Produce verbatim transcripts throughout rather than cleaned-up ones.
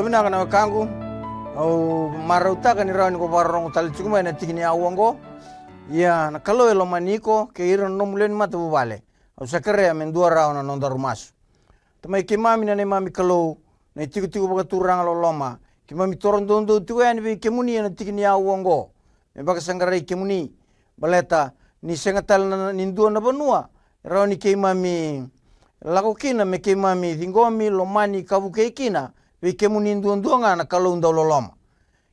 Vinaka na wekaqu. Au marautaka ni rawa ni ko vakarorogo tale tiko mai na tiki ni aua oqo. Ia na Kalou e lomani iko kei ira na nomu lewe ni matavuvale. Au sa kerea me dua rawa na nodaru masu. Tamai keimami na neimami Kalou, na itikotiko vakaturaga loloma, keimami toro doudou tiko yani vei kemuni ena tiki ni aua oqo, me vakasaqarai kemuni. Baleta ni sega tale na, ni dua na vanua e rawa ni keimami lako kina me keimami ciqomi, lomani ka vukei kina vei kemuni duadua ga na Kalou dau loloma.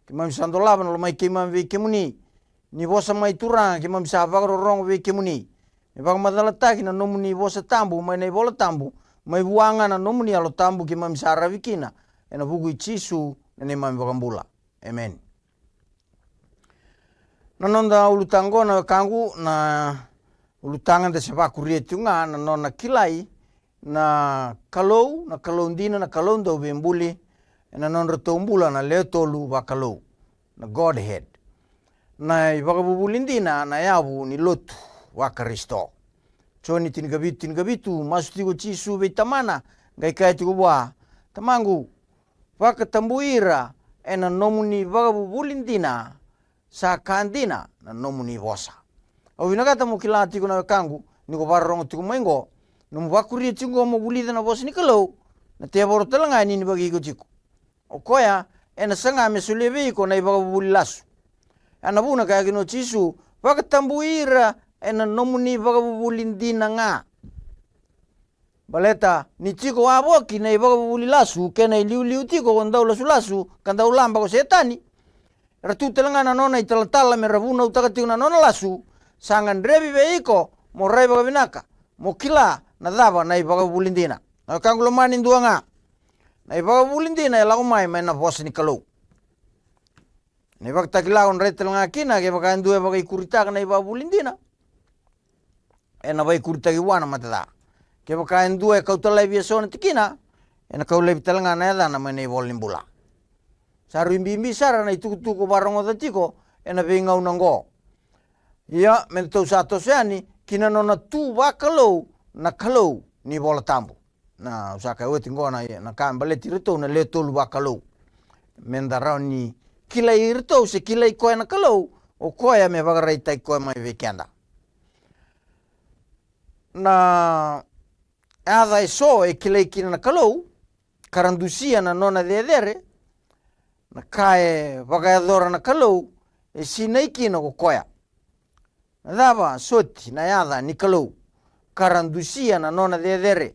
Keimami sa dolava na lomai keimami vei kemuni. Ni vosa mai Turaga, keimami sa vakarorogo vei kemuni. Me vakamacalataki na nomuni vosa tabu mai na iVola Tabu, mai vua ga na nomuni Yalo Tabu keimami sa ravi kina, ena vuku i Jisu na neimami Vakabula. Emeni. Na noda ulutaga oqo na wekaqu, na ulutaga da se vakuria tiko ga na nona kilai na Kalou, na Kalou dina, na Kalou dauveibuli, ena nodratou bula na lewe tolu vakalou, na Godhead. Na ivakavuvuli dina na yavu ni lotu vaKarisito. Joni tinikavitu, tinikavitu, masu tiko Jisu vei Tamana, qai kaya tiko vua, Tamaqu, vakatabui ira ena nomuni vakavuvuli dina, sa ka dina na nomuni vosa. Au vinakata mo kila tiko na wekaqu, ni ko vakarorogo tiko mai oqo, nomu vakuria tiko oqo mo vulica na vosa ni Kalou, na tevoro tale ga e nini vakaiko tiko. O koya ena saga me solia vei iko na ivakavuvuli lasu. Ena vuna kaya kina o Jisu, vakatabui ira ena nomuni vakavuvuli dina ga. Baleta ni tiko wavoki na ivakavuvuli lasu kei na iliuliu tiko ko dau lasulasu ka dau laba ko Setani. Era tu tale ga na nona italatala me ra vunautaka tiko na nona lasu. Sa gadrevi vei iko mo rai vakavinaka, mo kila na cava na ivakavuvuli dina. Na wekaqu lomani, dua ga na ivakavuvuli dina e lako mai mai na vosa ni Kalou. Na ivakatakila o na rai tale ga kina, kevaka e dua e vakaikuritaka na ivakavuvuli dina, ena vaikuritaki vua na mate ca. Kevaka e dua e kauta laivi e so na tikina, ena kau laivi tale ga na yacana mai na ivola ni bula. Sa rui bibi sara na itukutuku vakarogoca tiko ena veigauna oqo. Ia, me datou sa toso yani ki na nona tu vakalou na Kalou ni Vola Tabu. Na, au sa kaya oti oqo na, na ka baleti iratou na lewe tolu vakalou. Me da rawa ni kilai iratou se kilai koya na Kalou, o koya me vakaraitaki koya mai vei keda. Na yaca e so e kilai kina na Kalou, ka ra dusia na nona cecere, na ka e vakayacora na Kalou, e sinai kina ko koya. Na cava soti na yaca ni Kalou, ka ra dusia na nona cecere,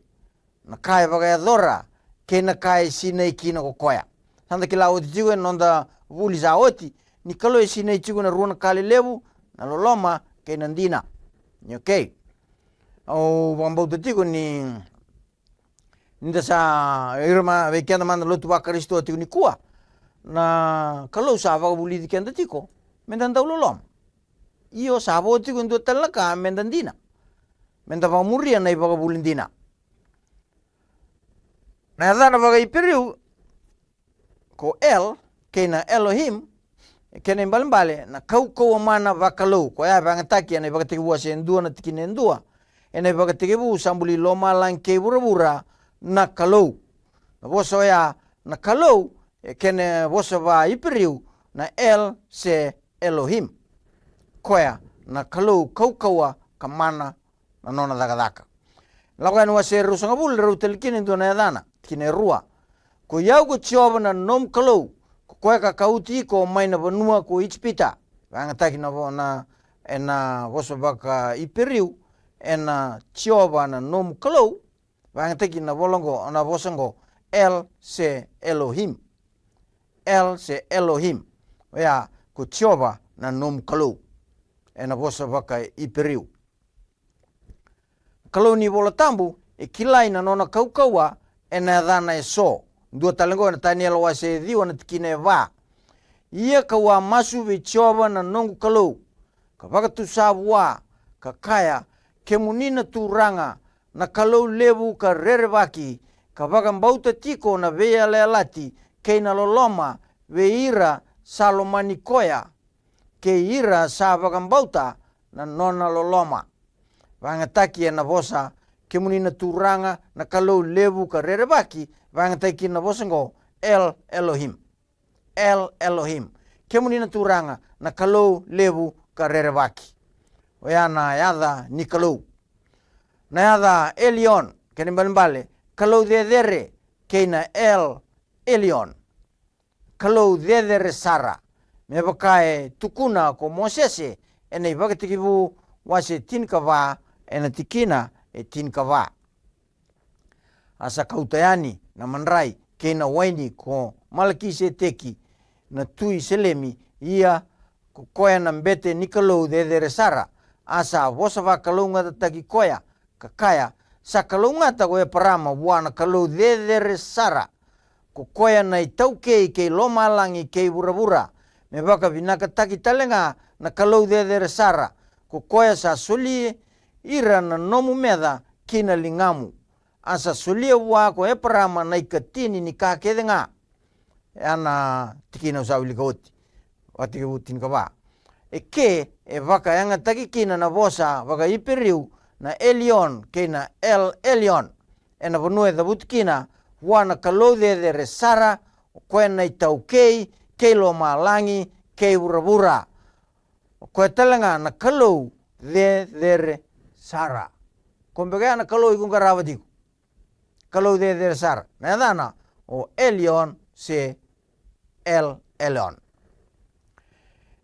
na ka e vakayacora, kei na ka e sinai kina ko koya. Sa da kila oti tiko ena noda vuli sa oti, ni Kalou e sinai tiko na rua na ka lelevu, na loloma kei na dina. Ni okei. Au vakabauta tiko ni, ni da sa, ira ma, vei keda mada lotu vaKarisito tiko nikua, na Kalou sa vakavulici keda tiko me da dau loloma. Io, sa vo tiko e dua tale na ka me da dina, me da vakamuria na ivakavuvuli dina. Na yacana vakaIperiu ko El kei na Elohim, e kena ibalebale na kaukauwa mana vakalou, koya e vakayagataki ena iVakatekivu wase e dua na tikina e dua, ena iVakatekivu sa buli lomalagi kei vuravura na Kalou. Na vosa oya na Kalou, e kena vosa vaIperiu na El se Elohim, koya na Kalou kaukauwa ka mana na nona cakacaka. Lako Yani wase e ruasagavulu, e rauta tale kina e dua na yacana, tikina e rua. Ko i au ko Jiova na nomu Kalou, ko koya ka kauti iko mai na vanua ko Ijipita. Vakayagataki na vo-, na, ena vosa vakaIperiu, ena Jiova na nomu Kalou. Vakayagataki na vola oqo, na vosa oqo, El se Elohim. El se Elohim. Oya ko Jiova na nomu Kalou, ena vosa vakaIperiu. Kalou ni Vola Tabu e kilai na nona kaukauwa ena yacana e so. Dua tale oqo ena Taniela wase e ciwa na tikina e va. Ia ka'u a masu vei Jiova na noqu Kalou, ka vakatusa vua, ka kaya, kemuni na Turaga, na Kalou levu ka rerevaki, ka vakabauta tiko na veiyalayalati kei na loloma vei ira sa lomani koya, kei ira sa vakabauta na nona loloma. Vakayagataki ena vosa, kemuni na Turaga, na Kalou levu ka rerevaki, vakayagataki kina na vosa oqo, El Elohim. El Elohim. Kemuni na Turaga, na Kalou levu ka rerevaki. Oya na yaca ni Kalou. Na yaca Elion, kena ibalebale, Kalou cecere, kei na El Elion, Kalou cecere sara. Me vaka e tukuna ko Mosese ena iVakatekivu wase tinikava, ena tikina e tinikava. A sa kauta yani na madrai kei na waini ko Malakiseteki na tui Selemi, ia ko koya na bete ni Kalou cecere sara. A sa vosa vakalougatataki koya, ka kaya, sa kalougata ko Eparama vua na Kalou cecere sara, ko koya na itaukei kei lomalagi kei vuravura, me vakavinakataki tale ga na Kalou cecere sara, ko koya sa soli ira na nomu meca ki na ligamu. A sa solia vua ko Eparama na ikatini ni ka kece ga. Ena tikina au sa wilika oti, Vakatekivu tinikava. E ke e vakayagataki kina na vosa vakaIperiu na Elion kei na El Elion, ena vanua e cavuti kina vua na Kalou cecere sara, o koya na itaukei kei lomalagi kei vuravura. O koya tale ga na Kalou cecere sara. Ko beka ya na Kalou iko qarava tiko. Kalou cecere sara. Na yacana o Elion se El Elion.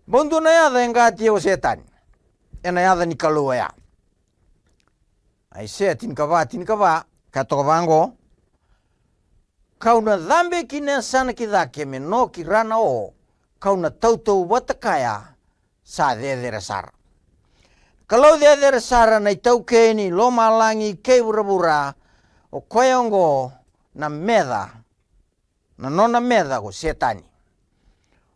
Bau dua na yaca e qatia o Setani ena yaca ni Kalou oya. Aisea tinikava, tinikava, ka toka vaqo. Kau na cabe ki na yasana ki cake me no ki ra na o, kau na tautauvata kaya sa cecere sara. Kalou cecere sara na itaukei ni lomalagi kei vuravura, o koya oqo na meca, na nona meca ko Setani.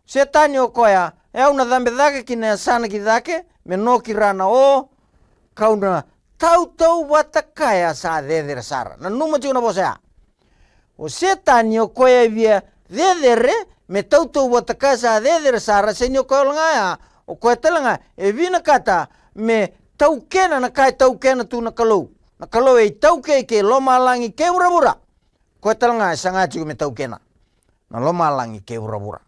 Setani o koya, e au na cabe cake ki na yasana ki cake me no ki ra na o, kau na tautauvata kaya sa cecere sara. Nanuma tiko na vosa ya. O Setani o koya e via cecere, me tautauvata kaya sa cecere sara, se ni o koya wale ga ya, o koya tale ga e vinakata me taukena na ka e taukena tu na Kalou. Na Kalou e itaukei kei lomalagi kei vuravura. Koya tale ga e saga tiko me taukena na lomalagi kei vuravura.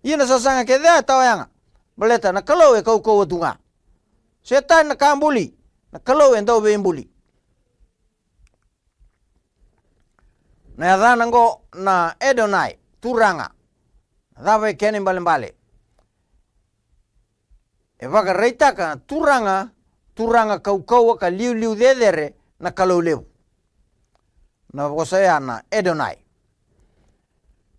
Ia na sasaga kece ya e tawa yaga. Baleta na Kalou e kaukauwa tu ga. Setani na ka buli, na Kalou e dau veibuli. Na yacana oqo na Edonai, turaga. Na cava e kena ibalebale? E vakaraitaka turaga, turaga kaukauwa ka liuliu cecere, na Kalou levu. Na vosa ya na Edonai.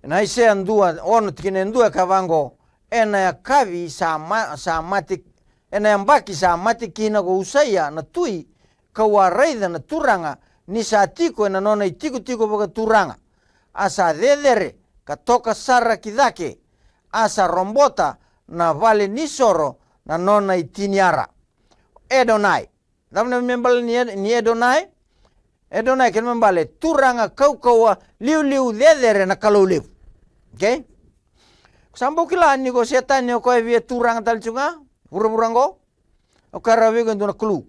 Ena Aisea dua, ono tikina e dua e kaya vaqo, ena yakavi sa ma-, sa mate, ena yabaki sa mate kina ko Usaia na tui, kau a raica na Turaga ni sa tiko ena nona itikotiko vakaturaga, a sa cecere ka toka sara ki cake, a sa robota na vale ni soro na nona itiniara. Edonai. Cava na me bale ni Ed-, ni Edonai? Edonai kena me bale turaga kaukauwa, liuliu cecere, na Kalou levu. Okay? Ko sa bau kila ni ko Setani o koya e via turaga tale tiko ga vuravura oqo. O koya rawa vei iko e dua na clue.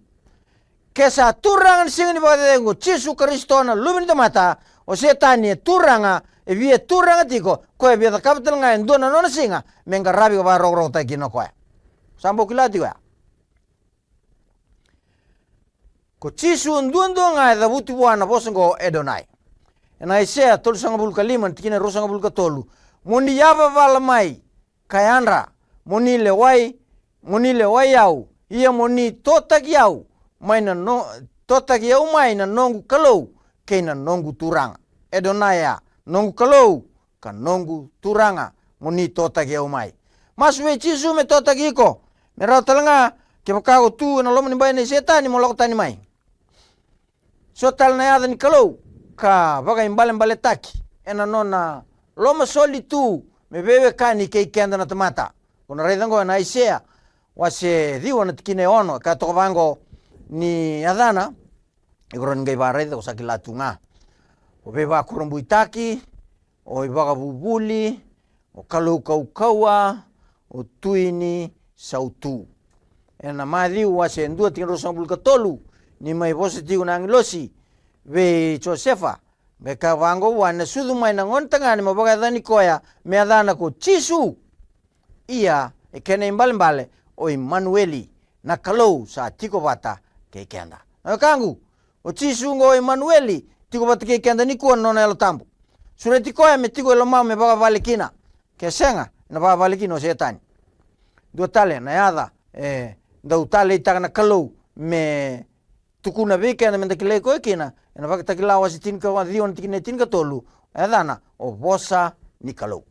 Ke sa turaga ni siga ni vakacecegu ko Jisu Karisito na Luve ni tamata, o Setani e turaga, e via turaga tiko, koya e via cakava tale ga e dua na nona siga me qaravi ka vakarokorokotaki kina o koya. Sa bau kila tiko ya. Ko Jisu duadua ga e cavuti vua na vosa oqo Edonai. Ena Aisea tolusagavulu ka lima na tikina e ruasagavulu ka tolu. Mo ni yavavala mai ka yadra, mo ni lewai, mo ni lewai au, ia mo ni totaki au mai na no-, totaki au mai na noqu Kalou kei na noqu Turaga. Edonai ya, noqu Kalou ka noqu Turaga, mo ni totaki au mai. Masu vei Jisu me totaki iko. Me rawa tale ga, kevaka ko tu ena loma ni bai nei Setani, mo lako tani mai. So tale na yaca ni Kalou ka vakaibalebaletaki ena nona lomasoli tu me veiwekani kei keda na tamata. Ko na raica oqo ena Aisea wase ciwa na tikina e ono, ka toka vaqo ni yacana, iko rawa ni qai vakaraica, ko sa kila tu ga. O veivakurabuitaki, o ivakavuvuli, o Kalou kaukauwa, o Tui ni sautu. Ena Maciu wase dua tikina ruasagavulu ka tolu, ni mai vosa tiko na agilosi vei Josefa, Qai kaya vaqo: Vua ena sucu mai na gonetagane mo vakayacani koya me yacana ko Jisu. Ia e kena ibalebale, o Imanueli, na Kalou sa tiko vata kei keda. Na wekaqu, o Jisu oqo o Imanueli, tiko vata kei keda nikua na nona Yalo Tabu. Sureti koya me tiko e lomamu me vakavale kina. Ke sega, ena vakavale kina o Setani. Dua tale na yaca e dau taleitaka na Kalou me tukuna vei keda me da kilai koya kina, ena Vakatakila wase tinikaciwa na tikina e tinikatolu, e yacana o Vosa ni Kalou.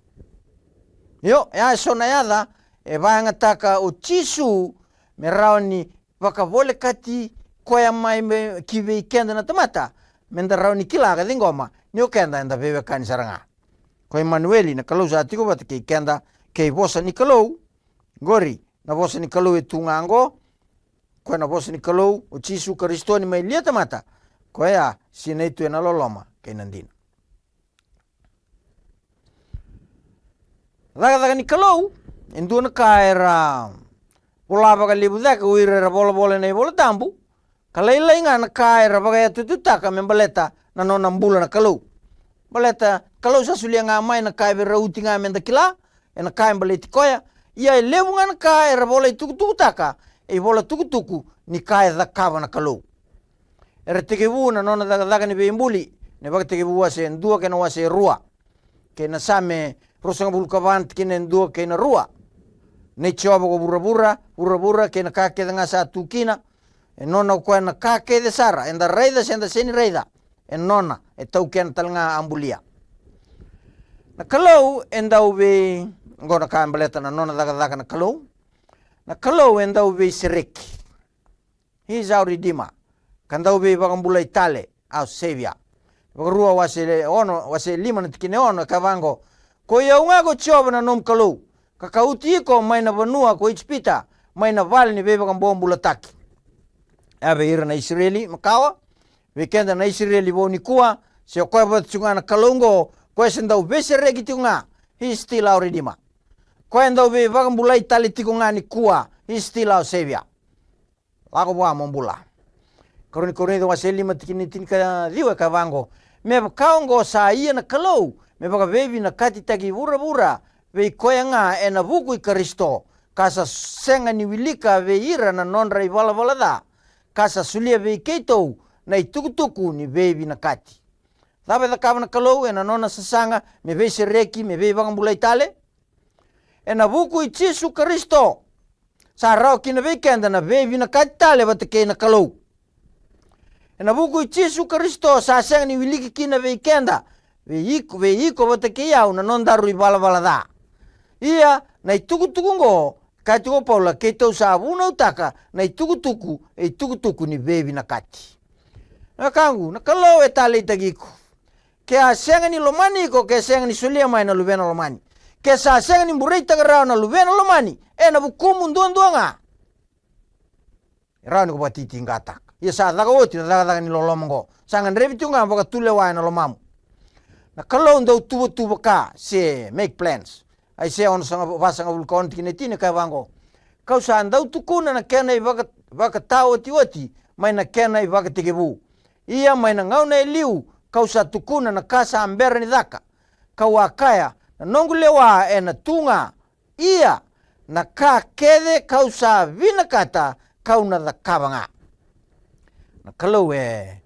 Io, e a eso na yaca e vakayagataka o Jisu me rawa ni vakavolekati koya mai me, ki vei keda na tamata, me da rawa ni kila ka ciqoma ni o keda eda veiwekani sara ga. Ko Imanueli, na Kalou sa tiko vata kei keda, kei Vosa ni Kalou. Qori na Vosa ni Kalou e tu ga oqo, koya na Vosa ni Kalou, o Jisu Karisito ni mai lia tamata, koya sinai tu ena loloma kei na dina. Cakacaka ni Kalou, e dua na ka era vola vakalevu cake o ira era volavola ena iVola Tabu, ka lailai ga na ka era vakayatuyatutaka me baleta na nona bula na Kalou. Baleta Kalou sa solia ga mai na ka e veirauti ga me da kila, ena ka e baleti koya. Ia e levu ga na ka era volai tukutukutaka e ivola tukutuku ni ka e cakava na Kalou. Era tekivu na nona cakacaka ni veibuli, na iVakatekivu wase e dua kei na wase e rua, kei na Same ruasagavulu ka va na tikina e dua kei na rua. Nei Jiova ko vuravura, vuravura kei na ka kece ga sa tu kina, e nona o koya na ka kece sara, eda raica se da sega ni raica, e nona, e taukena tale ga a bulia. Na Kalou e dau vei, oqo na ka e baleta na nona cakacaka na Kalou. Na Kalou e dau veisereki. He is our Redeemer. Ka dau veivakabulai tale, our Saviour. Vakarua wase e ono, wase e lima na tikina e ono, e kaya vaqo: Koi au ga ko Jiova na nomu Kalou, ka kauti iko mai na vanua ko Ijipita, mai na vale ni veivakabobulataki. E a vei ira na Isireli makawa, vei keda na Isireli vou nikua, se o koya vata tiko ga na Kalou oqo, koya se dau veisereki tiko ga. He is still our Redeemer. Koya e dau veivakabulai tale tiko ga nikua. He is still our Saviour. Lako vua mo bula. Karua ni Korinica wase lima tikina tinikaciwa e kaya vaqo: Me vaka oqo sa ia na Kalou me vakaveivinakatitaki vuravura vei koya ga ena vuku i Karisito, ka sa sega ni wilika vei ira na nodra ivalavala ca, ka sa solia vei keitou na itukutuku ni veivinakati. Cava e cakava na Kalou ena nona sasaga me veisereki, me veivakabulai tale? Ena vuku i Jisu Karisito, sa rawa kina vei keda na veivinakati tale vata kei na Kalou. Ena vuku i Jisu Karisito sa sega ni wiliki kina vei keda, vei iko, vei iko vata kei au, na nodaru ivalavala ca. Ia na itukutuku oqo, kaya tiko o Paula, keitou sa vunautaka na itukutuku, e itukutuku ni veivinakati. Na wekaqu, na Kalou e taleitaki iko. Ke a sega ni lomani iko, ke sega ni solia mai na Luvena lomani, ke sa sega ni bureitaka rawa na Luvena lomani ena vukumu duadua ga, e rawa ni ko vakatitiqataka. Ia sa caka oti na cakacaka ni loloma oqo. Sa gadrevi tiko ga vakatulewa ena lomamu. Na Kalou dau tuvatuva ka, se make plans. Aisea ono saga, vasagavulu ka ono tikina e tini e kaya vaqo: Ka'u sa dau tukuna na kena ivaka, vakataotioti mai na kena ivakatekivu. Ia mai na gauna e liu ka'u sa tukuna na ka sa bera ni caka. Ka'u a kaya, na noqu lewa ena tu ga. Ia na ka kece ka'u sa vinakata ka'u na cakava ga. Na Kalou e,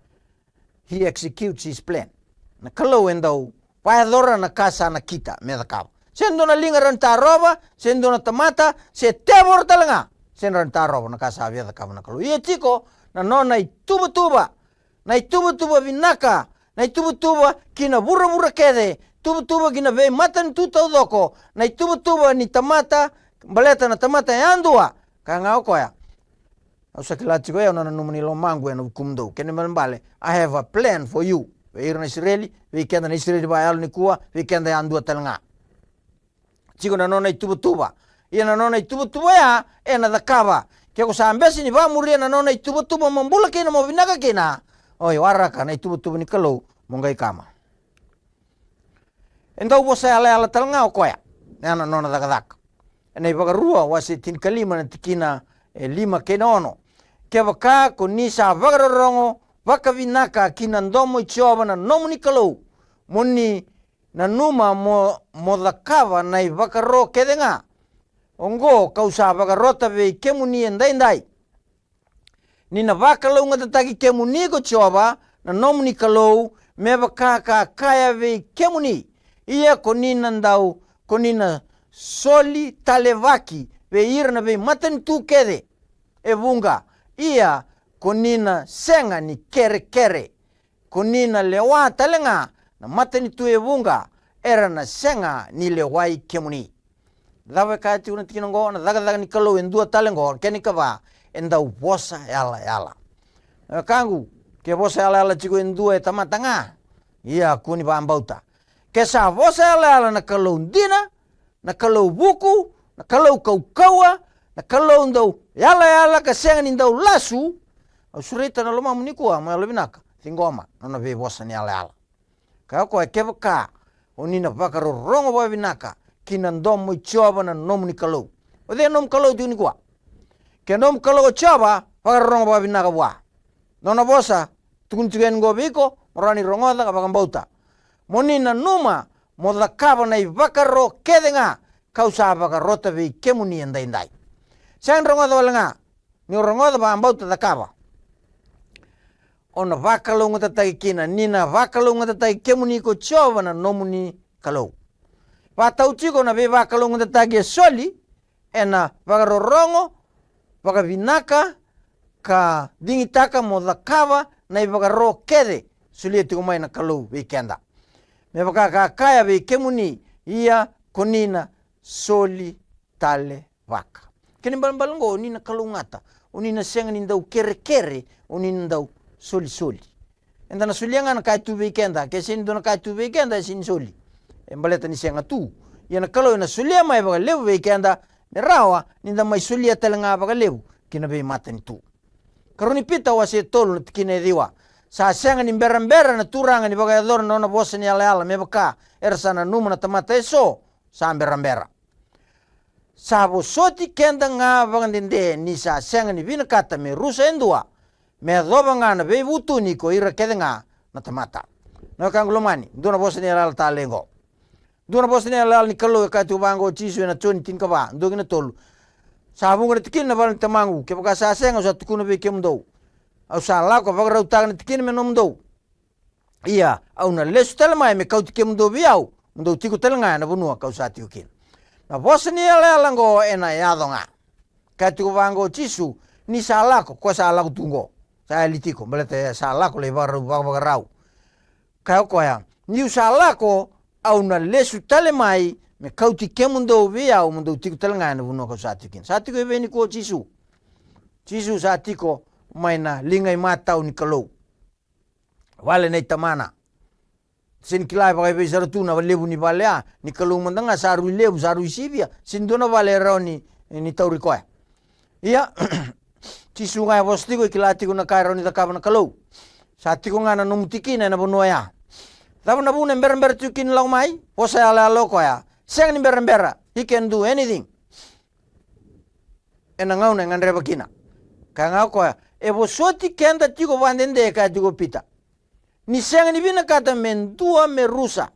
he executes his plan. Na Kalou e dau vakayacora na ka sa nakita me cakava. Se dua na liga rawa ni tarova, se dua na tamata, se tevoro tale ga, se rawa ni tarova na ka sa via cakava na Kalou. Ia tiko na nona ituvatuva, na ituvatuva vinaka, na ituvatuva ki na vuravura kece, tuvatuva ki na veimatanitu taucoko, na ituvatuva ni tamata, baleta na tamata yadua. Kaya ga o koya: Au sa kila tiko, e, au na nanuma ni lomaqu ena vukumudou. Kena ibalebale, I have a plan for you. Vei ira na Isireli, vei keda na Isireli vakayalo nikua, vei keda yadua tale ga. Tiko na nona ituvatuva. Ia na nona ituvatuva ya ena cakava. Ke ko sa bese ni vakamuria na nona ituvatuva mo bula kina, mo vinaka kina, oi, waraka na ituvatuva ni Kalou mo qai kama. E dau vosa yalayala tale ga o koya ena nona cakacaka. Ena iVakarua wase tinikalima na tikina e lima kei na ono: Kevaka ko ni sa vakarorogo vakavinaka ki na domo i Jiova na nomuni Kalou, mo ni nanuma mo, mo cakava na ivakaro kece ga oqo kau sa vakarota vei kemuni edaidai. Ni na vakalougatataki kemuni ko Jiova na nomuni Kalou, me vaka ka kaya vei kemuni, ia ko ni na dau, ko ni na soli talevaki vei ira na veimatanitu kece e vuqa, ia ko ni na sega ni kerekere, ko ni na lewa tale ga na matanitu e vuqa, era na sega ni lewai kemuni. Cava e kaya tiko na tikina oqo? Na cakacaka ni Kalou e dua tale oqo, kena ikava, e dau vosa yalayala. Na wekaqu, ke vosa yalayala tiko e dua e tamata ga, ia kua ni vakabauta. Ke sa vosa yalayala na Kalou dina, na Kalou vuku, na Kalou kaukauwa, na Kalou dau yalayala ka sega ni dau lasu, au sureta na lomamu nikua mo yalovinaka, ciqoma na nona veivosa ni yalayala. Kaya o koya, kevaka o ni na vakarorogo vakavinaka ki na domo i Jiova na nomuni Kalou. O cei na nomu Kalou tiko nikua? Ke nomu Kalou o Jiova, vakarorogo vakavinaka vua. Nona vosa tukuni tiko yani oqo vei iko, mo rawa ni rogoca ka vakabauta. Mo ni nanuma mo cakava na ivakaro kece ga kau sa vakarota vei kemuni edaidai. Sega ni rogoca wale ga, ni o rogoca, vakabauta, cakava. O na vakalougatataki kina, ni na vakalougatataki kemuni ko Jiova na nomuni Kalou. Vakatau tiko na veivakalougatataki e soli ena vakarorogo vakavinaka ka digitaka mo cakava na ivakaro kece solia tiko mai na Kalou vei keda. Me vaka ka kaya vei kemuni, ia ko ni na soli tale vaka. Kena ibalebale oqo, o ni na kalougata, o ni na sega ni dau kerekere, o ni na dau solisoli. Eda na solia ga na ka e tu vei keda, ke sega ni dua na ka e tu vei keda e sega ni soli. E baleta ni sega tu. Ia na Kalou ena solia mai vakalevu vei keda, me rawa ni da mai solia tale ga vakalevu ki na veimatanitu. Karua ni Pita wase e tolu na tikina e ciwa. Sa sega ni berabera na Turaga ni vakayacora na nona vosa ni yalayala me vaka era sa nanuma na tamata eso sa berabera. Sa vosoti keda ga vakadede ni sa sega ni vinakata me rusa e dua, me yacova ga na veivutuni ko ira kece ga na tamata. Na wekaqu lomani, dua na vosa ni yalayala tale oqo. Dua na vosa ni yalayala ni Kalou e kaya tiko vaqo o Jisu ena Joni tinikava, dua ki na tolu. Sa vuqa na tikina na vale ni Tamaqu, kevaka sa sega au sa tukuna vei kemudou. Au sa lako vakarautaka na tikina me nomudou. Ia au na lesu tale mai me kauti kemudou vei au, mo dou tiko tale ga ena vanua kau sa tiko kina. Na vosa ni yalayala oqo ena yaco ga. Kaya tiko vaqo o Jisu, ni sa lako, koya sa lako tu oqo. Sa yali tiko, baleta e sa lako lai vakarau, vakavakarau. Kaya o koya, niu sa lako, au na lesu tale mai me kauti kemudou vei au, mo dou tiko tale ga ena vanua kau sa tiko kina. Sa tiko i vei nikua o Jisu? Jisu sa tiko mai na liga imatau ni Kalou. Vale nei Tamana. Sega ni kila e vakaevei sara tu na levu ni vale ya, ni Kalou mada ga, sa rui levu, sa rui sivia, sega ni dua na vale e rawa ni, ni tauri koya. Ia, Jisu ga e vosa tiko, e kila tiko na ka e rawa ni cakava na Kalou. Sa tiko ga na nomu tikina ena vanua ya. Cava na vuna e berabera tiko kina ni lako mai? Vosa yalayala o koya. Sega ni berabera. He can do anything. Ena gauna e gadreva kina. Kaya ga o koya, e vosoti keda tiko vakadede, kaya tiko o Pita, ni sega ni vinakata me dua me rusa,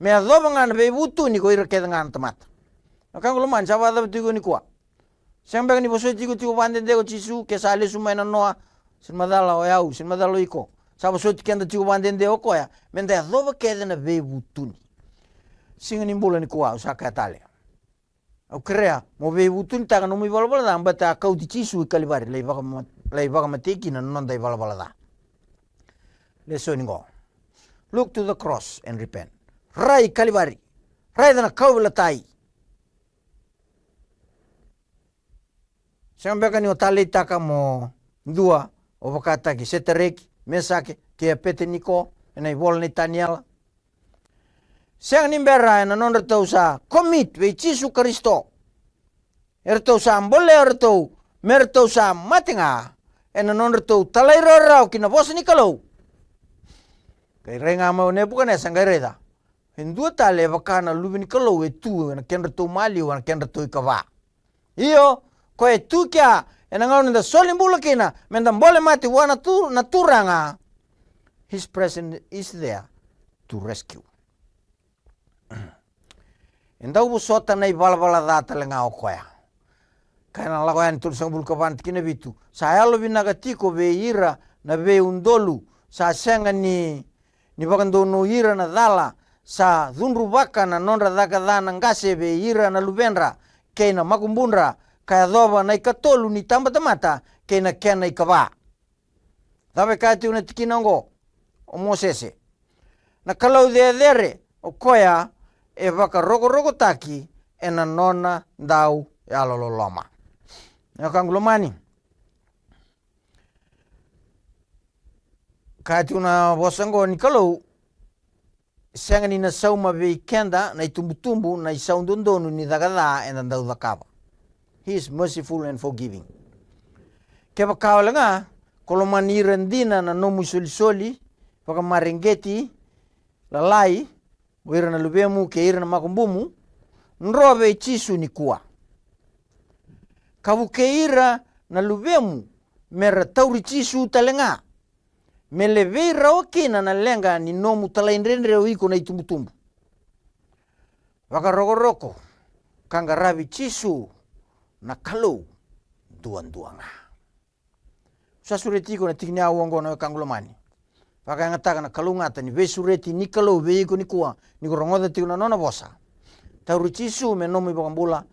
me yacova ga na veivutuni ko ira kece ga na tamata. Na wekaqu lomani, sa vakacava tiko nikua? Sega beka ni vosoti iko tiko vakadede ko Jisu ke sa lesu mai na noa, se ni macala o yau, se ni macala o iko? Sa vosoti keda tiko vakadede o koya me da yacova kece na veivutuni. Siga ni bula nikua, au sa kaya tale, au kerea mo veivutunitaka nomu ivalavala ca, baleta a kauti Jisu i Kalivari, lai vakama-, lai vakamatei kina na noda ivalavala ca. Lesoni qo. Look to the cross and repent. Rai Kalivari. Raica na kauveilatai. Sega beka ni o taleitaka mo dua o vakataki Setareki, Mesake kei Apeteniko ena ivola nei Taniela. Sega ni bera ena nodratou sa commit vei Jisu Karisito. Eratou sa bolea ratou me ratou sa mate ga ena nodratou talairawarawa ki na vosa ni Kalou. Qai rai ga mai o Nepukanesa, qai raica, e dua tale e vaka na Luve ni Kalou e tu ena kedratou maliwa, ena kedratou ikava. Io, koya e tu kea ena gauna eda soli bula kina, meda bole mate vua na tu, na Turaga, His presence is there to rescue. E dau vosota na ivalavala ca tale ga o koya. Ka ena Lako Yani tolusagavulu ka va na tikina vitu, sa yalovinaka tiko vei ira na veiudolu, sa sega ni, ni vakadonui ira na cala, sa cudruvaka na nodra caka ca na qase vei ira na luvedra kei na makubudra, ka yacova na ikatolu ni tabatamata kei na kena ikava. Cava e kaya tiko na tikina oqo o Mosese? Na Kalou cecere, o koya e vakarokorokotaki ena nona dau yalololoma. Na wekaqu lomani, kaya tiko na vosa oqo ni Kalou, sega ni na sauma vei keda na itubutubu na isau dodonu ni caka ca eda dau cakava. He is merciful and forgiving. Kevaka wale ga ko lomani ira dina na nomu isolisoli vakamareqeti lalai, o ira na luvemu kei ira na makubumu, dro vei Jisu nikua. Ka vukei ira na luvemu mera tauri Jisu tale ga, me levei rawa kina na leqa ni nomu talaidredre o iko na itubutubu. Vakarokoroko ka qaravi Jisu, na Kalou duadua ga. Sa sureti iko na tiki ni aua oqo na wekaqu lomani. Vakayagataka na kalougata ni veisureti ni Kalou vei iko nikua, ni ko rogoca tiko na nona vosa. Tauri Jisu me nomu iVakabula,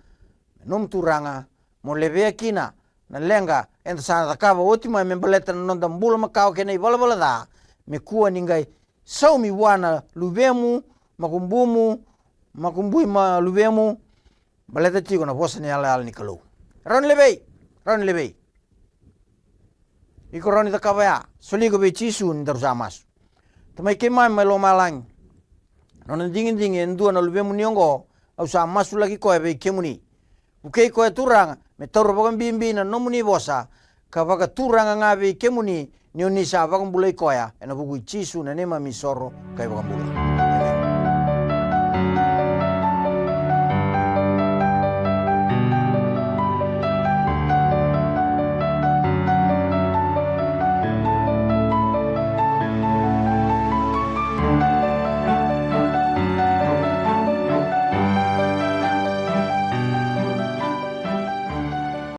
me nomu Turaga, mo levea kina na leqa eda sa cakava oti mai me baleta na noda bula makawa kei na ivalavala ca, me kua ni qai saumi vua na luvemu, makubumu, makubui ma luvemu, baleta tiko na vosa ni yalayala ni Kalou. Rawa ni levei, rawa ni levei. Iko rawa ni cakava ya, soli iko vei Jisu ni daru sa masu. Tamai keimami mai lomalagi, nona digidigi e dua na luvemuni oqo, au sa masulaki koya vei kemuni. Vukei koya Turaga me taura vakabibi na nomuni vosa, ka vakaturaga ga vei kemuni, ni oni sa vakabulai koya, ena vuku i Jisu na neimami isoro ka iVakabula. Emeni.